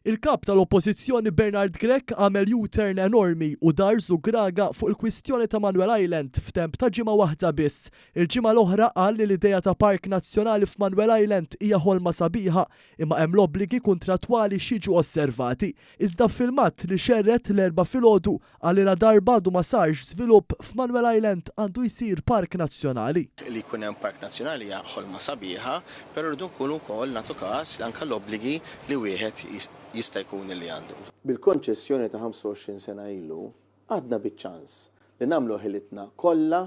Il-Kap tal-Oppożizzjoni Bernard Grech għamel U-turn enormi u dar żugraga fuq il-kwistjoni ta' Manuel Island f'temp ta' ġimgħa waħda biss. Il-ġimgħa l-oħra qal li l-idea ta' park nazzjonali f'Manuel Island hija ħolma sabiħa imma hemm l-obbligi kuntrattwali x'jiġu osservati. Iżda f'filmat li xerred l-Erbgħa filgħodu qal li ladarba għadu ma sarx żvilupp f'Manuel Island għandu jsir park nazzjonali. Li jkun hemm park nazzjonali hija ħolma sabiħa, però rridu nkunu wkoll nagħtu każ anke l-obbligi li wieħed jista' jkun li għandu. Bil-konċessjoni ta' 25 sena ilu, għadna biċ-ċans li nagħmlu ħilitna kollha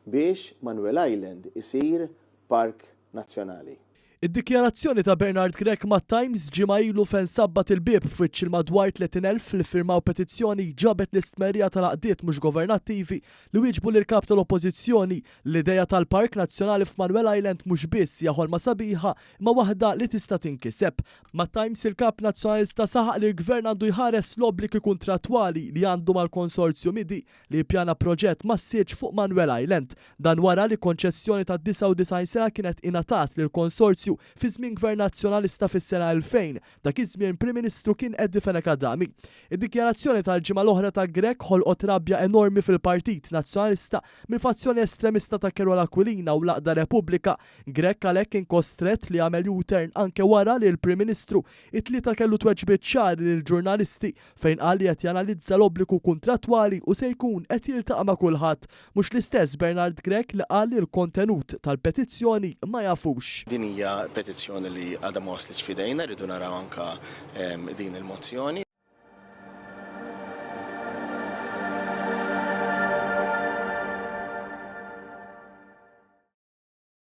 biex Manuel Island isir park nazzjonali. Id-dikjarazzjoni ta' Bernard Grech mat-Times ġimgħa ilu fejn sabbat il-bieb f'wiċċ il-madwar 30,000 li ffirmaw petizzjoni ġabet l-istmerrija tal-għaqdiet mhux governattivi li wieġbu lill-Kap tal-Oppożizzjoni li l-idea tal-Park Nazzjonali f'Manuel Island mhux biss hija ħolma sabiħa imma waħda li tista' tinkiseb. Mat-Times il-Kap Nazzjonalista saħaq li l-Gvern għandu jħares l-obbligi kuntrattwali li għandu mal-Konsorzju MIDI li jippjana proġett massiċ fuq Manuel Island. Dan wara li konċessjoni ta' 99 sena kienet ingħatat lill-konsorzju fi żmien Gvern Nazzjonalista fis-sena 2000, dak iż-żmien Prim Ministru kien Eddie Fenech Adami. Id-dikjarazzjoni tal-ġimgħa l-oħra ta' Grech ħolqot rabja enormi fil-Partit Nazzjonalista mill-fazzjoni estremista ta' Karol Aquilina u l-għaqda Repubblika. Grech għalhekk kien kostrett li jagħmel U-turn anke wara li l-Prim Ministru it-Tlieta kellu tweġbiet ċari lill-ġurnalisti fejn qal li qed janalizza l-obbligu kuntrattwali u se jkun qed jiltaqa' ma' kulħadd. Mhux l-istess Bernard Grech li qal li l-kontenut tal-petizzjoni ma jafux. Din hija petizzjoni li għadha ma waslitx f'idejna, rridu naraw anke din il-mozzjoni.